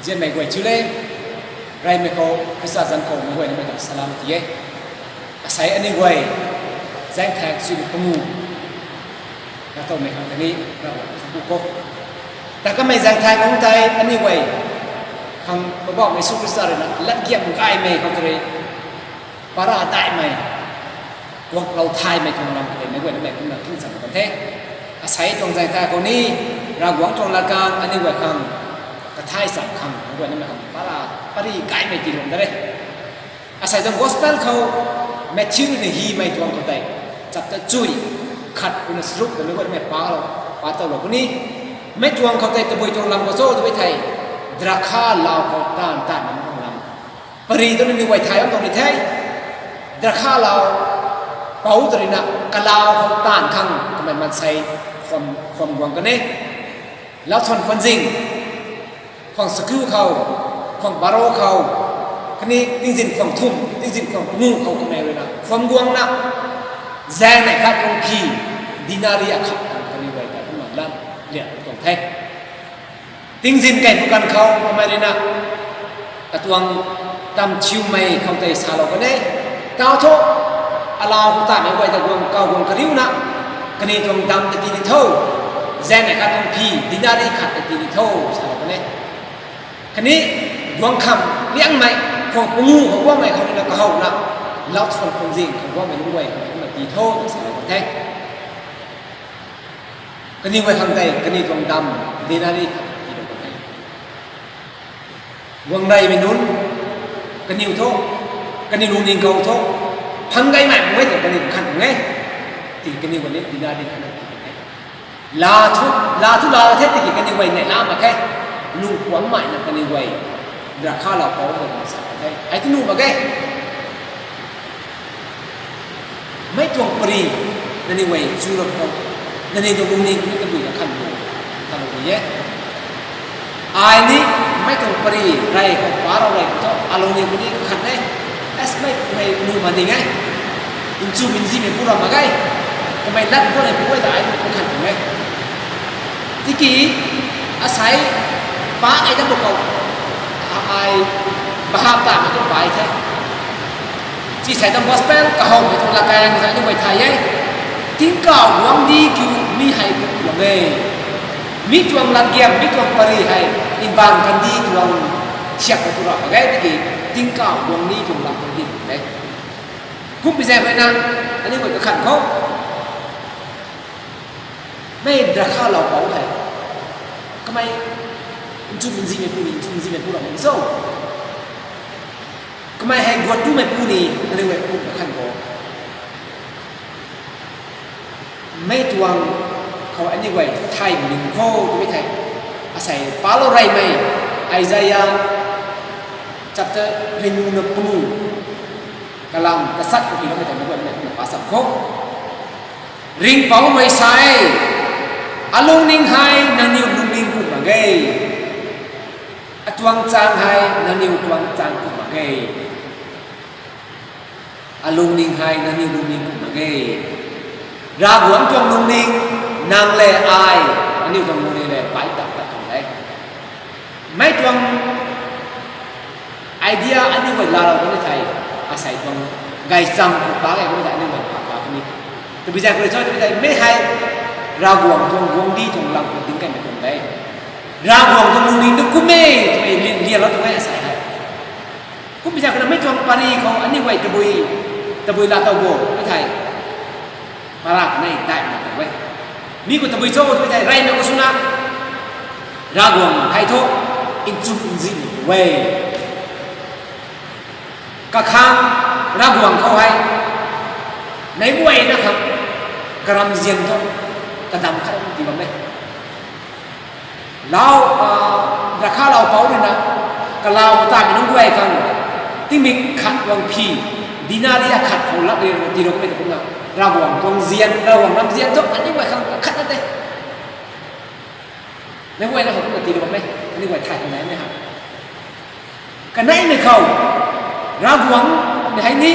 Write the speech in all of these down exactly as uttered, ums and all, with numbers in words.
Zianmei guay chu le, reymei khou Khrista zanc khou meic guay namei ta salam ti e. Asei aniu guay zaengthaeng chuina pangu na towmei khang tei ni Ravguangc thangc ku kho. Ta kamei zaengthaeng nunc tei aniu guay khang Poubauhmei Jisu Khrista rui na latgiam gaymei khou tei rui para daihmei, guanglou thaymei tuang lam khou tei meic guay namei kumna king cham kan the. Asei tuang zaengthaeng khou ni Ravguangc tuang latkaeng aniu guay khang kathai cham khang meic guay namei khang para pary gaymei tiilou da re. Asei tuang gospel khou Matthew rui na hymei tuang khou tei chapter chuy khat rui na charuk khou meic guay namei palou, pa towlou puni. Mei tuang khou tei tabui tuang lam khou cho twmei thei, drakha lau khou taanv taanvmei tuang lam. Pary tu nangniw guay thay bam tuang ni the. Drakha lau pou tei rui na kalau khou taanv khang kamei mansei khwan, khwan guang kan e. Lau chwan khwan zing, khwan saku khou, khwan baro khou, khatni tingzin khwan thum, tingzin khwan pangu khou kamei rui na khwan guangna, zaeng neih khat tuang phi, denari akhat khang kaniw guay ta kumna lam lian tuang the. Tingzin kei pu kan khou kamei rui na katuang tam thiumei khou tei salou kan e. Tau thu, alau khou taanvmei guay ta guang kau guang kariuna, kaniw tuang dam ta tii ni tho, zaeng neih khat tuang phi, denari khat ta tii ni tho, salou kan e. Khatni guang kham liangmei, khwan pangu khou guangmei khou rui na kahouna, lau chwan khwan zing khou guangmei nunc guay khou rui na tii tho, salou kan the. Kaniw guay khang tei kaniw tuang dam, denari khat tiilou kan the. Guang reymei nunc, kaniw thu, kaniw lungning khou thu, phang gaymei mei tei kaniw khan e. Tiki kaniw guay ni denari khat na tii kan the. La thu, la thu la the tiki kaniw guay neihla mak khe. Lungpuammei na kaniw guay drakha lau pou hei sa kan the. Hei tu nuh mak ge. Mei tuang pary, nangniw guay chu ram khou, nangniw tuang lungning khou ni tabui kakhan bo, khanlou ni e. Ai ni, mei tuang pary rey khou pa rau rey khou thu, alungning khou ni kakhan e. As mei, mei nu ma ding e. Nchumh nzimei pu ram mak ge. Kamei lat khou ni pu e ta ai kakhan tuang e. Tiki, asei, pa ai ta bu khou, ai, bahap ta mei tu pai the. Chi sei tuang gospel kahowmei tuang latkaeng khou aniu guay thay e. Tingkauh guangcdic kiu mi hei kum tuang e. Mi tuang latgiam, mi tuang pary hei, mbaanv kandih tuang thiak khou tu rap mak ge tiki, tingkauh guangcdic tuang lam khou di tuang e. Kumpui zaeng rui na, aniu guay kakhan khou, mei drakha lau pou hei, kamei nchumh nzimei pu ni, nchumh nzimei pu ram ni cho. Kamei hei guat tumei pu ni, aniu guay pu kakhan bo. Mei tuang khou aniu guay thay ning khou twmei thei, asei palou reymei, Isaiah chapter ringu na pangu, kalam kasat khou tiiloumei ta meic guay na pa cham khou. Ringhpouc rui sa e, alungning hei nangniw lungning kum mak ge. Atuang chang hei nangniw tuang chang kum mak ge. Alungning hei nangniw lungning kum mak ge. Ravguangc tuang lungning, nang le ai, aniu tuang lungning le pai tap tap tuang de. Mei tuang idea aniu guay laalou kan ni thei, asei tuang gaychamv khou pa gay kan ni thei aniu guay pa pa kan ni. Tabui zaeng khou rui cho twmei thei, mei hei Ravguangc tuang guangcdic tuang lam khou ding kaymei tuang de. Ravguangc tuang lungning tu kum e, twmei lian, lianlou tuang e asei hei. Kumpui zaeng khou na mei tuang pary khou aniu guay tabui, tabui laa tow bo, mei thei. Para kanei daihna tow e. Mi khou tabui cho twmei thei, reymei khou swna, Ravguangc hei thu, nchumh nzimei pu e. Kakhang Ravguangc khou hei, meic guayna khang, karamzian thu, kadam khat tii bam e. Lau, drakha lau pou rui na, kalau taanvmei nunc guay khang, tingmik khat tuang phi, denari akhat khou lat rui na tiiloumei ta kumna, Ravguangc tuang zian, Ravguangc ramzian thu aniu guay khang khat na te. Meic guayna khou kumna tiilou bam e, aniu guay thay khang naimei ha. Kaneimei khou, Ravguangc hei ni,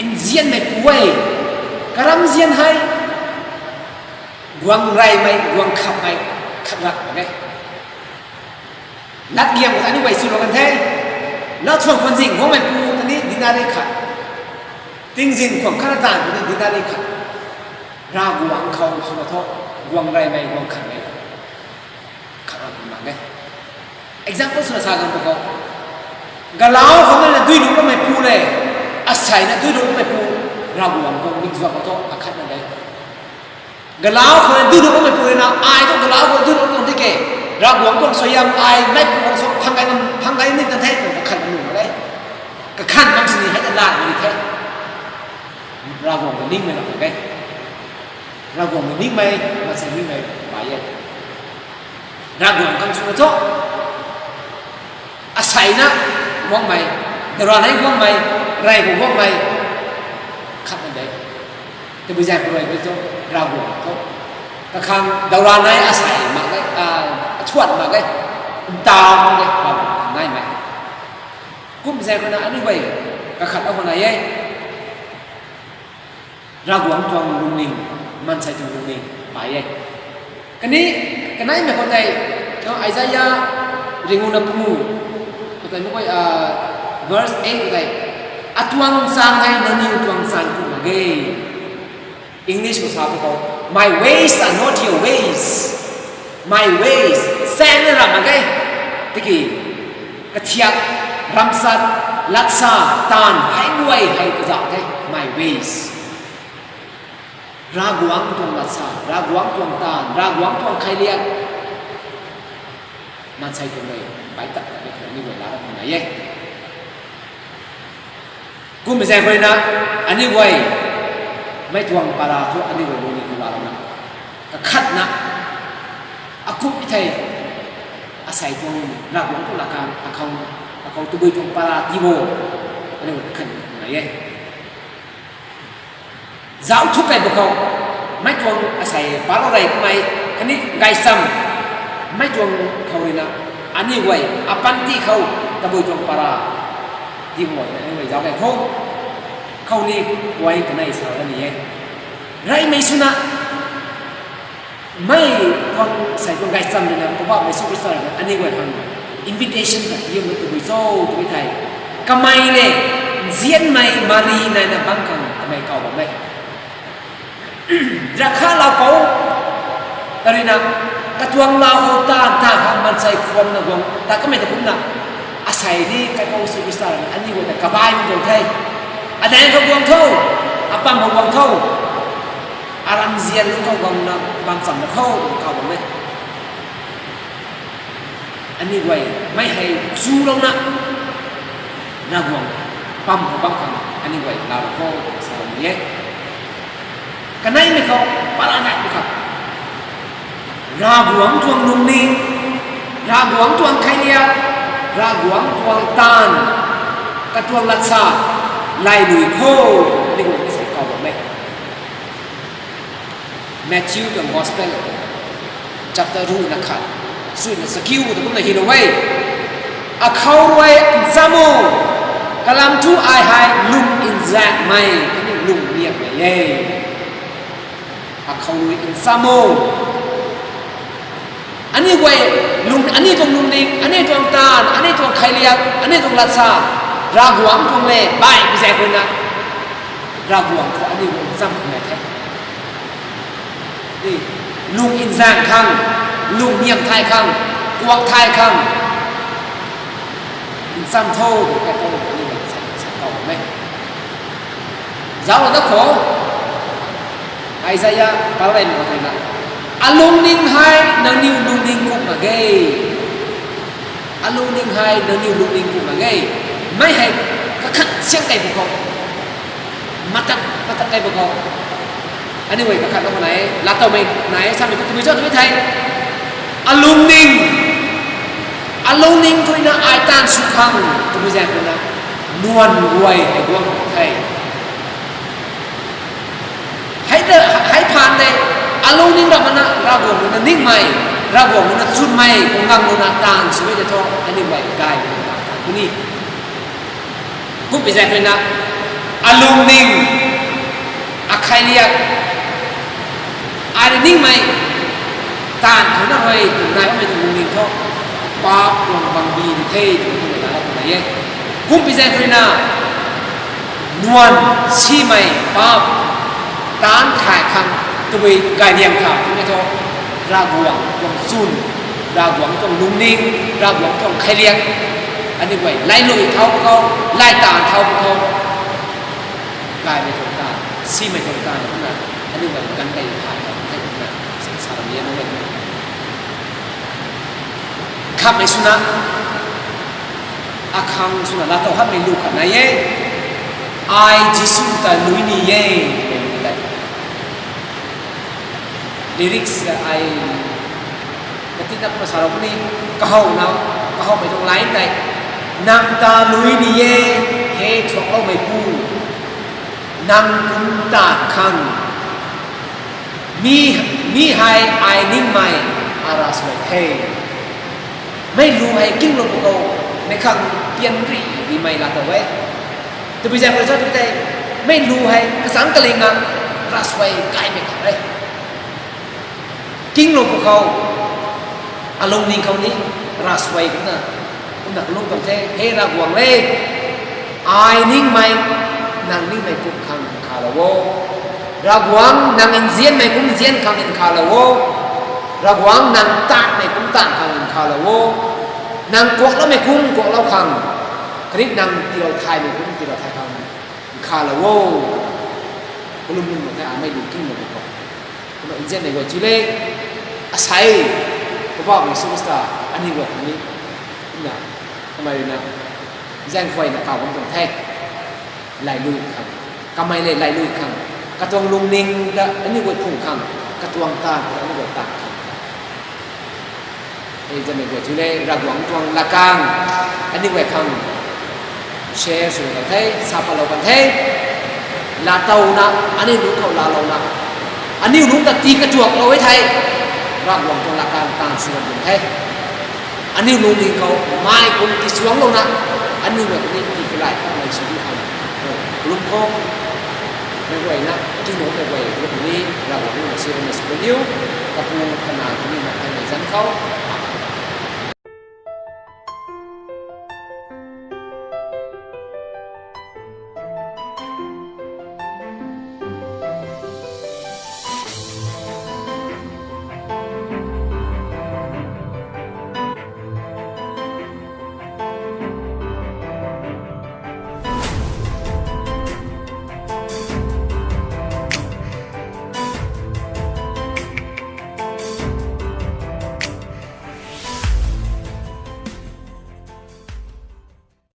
nzianmei pu e, karamzian hei, guang reymei, guang khammei, khat lat mak e. Latgiam khou ta aniu guay swlou kan the. Lat suang khwan zing guangmei pu ta ni denari khat. Tingzin khwan khatna taanv ta ni denari khat. Ravguangc khou swna thu, guang reymei, guang khanmei. Khat ram mak e. Example swna sa kan tu khou. Galau khou na duilup bammei pu le, asei na duilup bammei pu, Ravguangc tuang mik zuak khou thu akhatna de. Galau khou na duilup bammei pu na, ai thu galau khou duilup tuang tiki, Ravguangc tuang suaihiam ai mei pu khang sw phang gay, phang gay ni tan the, kakhan nu mak e. Kakhan mak sini hei ta lat ni the. Ravguangc ningmei lam mak e. Ravguangc ningmei, maansei ningmei bai e. Ravguangc khang swna thu, asei na guangmei, daranei guangmei, rey khou guangmei, khatna de. Tabui zaeng khou rui thu, Ravguangc thu, kakhang daranei asei mak e, a, athuan mak e, ntaw mak e, Ravguangc naimei. Kum zaeng khou na aniu guay, kakhat akhou nai e. Ravguangc tuang lungning, maansei tuang lungning pai e. Kani, kaneimei khou tei, no, Isaiah ringuna pungu khou tei, mak guay, ah, verse eight khou tei, atuang chang hei nangniw tuang chang kum mak ge. English khou sa tu khou, My ways are not your ways. My ways, saengna ram mak ge. Tiki, kathiak, ramsat, latsa, taanv, hei guay hei kazauh the, my ways. Ravguangc tuang latsa, Ravguangc tuang taanv, Ravguangc tuang khailiak. Maansei tuang rui, bai tak tak ni khou aniu guay laa ram nai e. Kummei zaeng khou na, aniu guay, mei tuang para thu aniu guay lungning khou laa ram na. Kakhatna, akum thei, asei tuang Ravguangc tuang latkaeng, akhou, akhou tabui tuang para tii bo, aniu guay kakhat nai e. Zauc thuk kei bo khou, mei tuang asei palou rey kamei, khatni gaychamv, mei tuang khou rui na, aniu guay, apanty khou, tabui tuang para, tii bo, aniu guay zauc kei khou, khou ni, guay kanei sa ra ni e. Reymei swna, mei tuang asei tuang gaychamv rui na, Poubauhmei Jisu Khrista rui na, aniu guay khang, invitation ta tiimei tabui cho, tabui thei. Kamei le, nzianmei Mari nai na bang khang, kamei kaw bam e. Drakha lau pou, ta rui na, katuang lau khou ta, ta khang maansei khwan na guang, ta kamei ta kumna, asei ni kaipouc Jisu Khrista rui na, aniu guay ta kabaimei tuang the. Adaeng khou guang tho, apam khou guang tho, aram nzian lungc khou guangna, bam cham na khou, kaw bam e. Aniu guay, mei hei chulouna, Ravguangc pam khou bam khang, aniu guay laa ram khou, sa bam e. Kaneimei khou, para naimei khou. Ravguangc tuang lungning, Ravguangc tuang khailiak, Ravguangc tuang taanv, katuang latsa, lailui khou, aniu guay ni sa kaw bam e. Matthew tuang Gospel, chapter ruhna khat, suina chakiu ta kumna hylou e. Akhou rui ncham o, kalam thu ai hei lung nzaekmei, khatni lung niamhmei e. Akhou rui ncham o. Aniu guay, lung, aniu tuang lungning, aniu tuang taanv, aniu tuang khailiak, aniu tuang latsa, Ravguangc tuang le, baihmei zaeng khou na, Ravguangc khou aniu guay ncham khang e the. Lung nzaeng khang, lung niam thay khang, kuak thay khang, ncham tho, twna kaipouc aniu guay ncham, ncham kaw bam e. Zauclou da khou, Isaiah pau reymei khou thei na, alungning hei nangniw lungning kum mak ge. Alungning hei nangniw lungning kum mak ge. Mei hei kakhat siang kei bu khou, matak, matak kei bu khou, aniu guay kakhatlou nai, laatowmei nai, samei tu tabui cho twmei thei, alungning, alungning khou rui na ai taanv sw khang, tabui zaeng khou na, nuan guay hei guang the. Hei ta, hei phaan tei, alungning ramh mana, Ravguangc rui na ningmei, Ravguangc rui na chwnmei, khou ngamlou na taanv swmei tei thu, aniu guay gay na, puni. Kummei zaeng khou na, alungning, akhailiak, ai rui ningmei, taanv khou na rui, nai bammei tuang lungning thu, paap tuang bangbi di the twmei tuang la tuang e. Kumpi zaeng khou rui na, nuan simei paap taanc thay khang tabui gayliang kha twmei thu, Ravguangc tuang chwn, Ravguangc tuang lungning, Ravguangc tuang kheiliak, aniu guay lailui thau pw khou, lay taanv thau pw khou, gaymei tuang taanv, simei tuang taanv kumna, aniu guay ganv tei thay khang the kumna, sa ram lian e. Khamhmei swna, akhang swna laatow hamhmei lu khat nai e. Ai Jisu ta lui ni e, twmei lu tei. Lyrics ta ai katina kumna sa rou ni, kahowna, kahowmei tuang line tei, nang ta lui ni e, he thuakloumeipu, nang kum taanv khang, mi, mi hei ai ningmei, a ravsuai the. Mei lu hei kinglou pw khou, mei khang pianri rimei laatow e. Tabui zaeng khou rui sa tw tei, mei lu hei kachangc kaling a, ravsuai kaimei khat e. Kinglou pw khou, alungning khou ni, ravsuai kumna, kumna kalung tuang the, he Ravguangc le, ai ningmei, nang ningmei kum khang nkhavlou o. Ravguangc nang nzianmei kum nzian khang nkhavlou o. Ravguangc nang taanhmei kum taanv khang nkhavlou o. Nang kuakloumei kum kuaklou khang, khatni nang tiilou thaymei kum tiilou thay khang nkhavlou o. Kalum lum mak the, amei lu kinglou pw khou. Kumna nzianmei guay ti le, asei, Poubauhmei Jisu Khrista, aniu guay ni, kumna, kamei rui na, zaeng khuayna kaw bam tuang the. Lailui khang, kamei le lailui khang, katuang lungning ta aniu guay phung khang, katuang taanv ta aniu guay taanv khang. Hei zanmei guay ti le, Ravguangc tuang latkaeng, aniu guay khang share sw kan the, sa patlou kan the. Laatowna, aniu lungc khou laalouna, aniu lungc ta tii katuaklou e thei, Ravguangc tuang latkaeng taanv sw kan the. Aniu lungning khou mei kum tisuangclouna, aniu guay ni tii kalai kamei sw di khang, lungc khou, mei guayna, tingnuhmei guay ni, Ravguangc ni na si rana sw kan diu, Kapu, Kanac khatni Bumaengh Nthanmei zanc khou,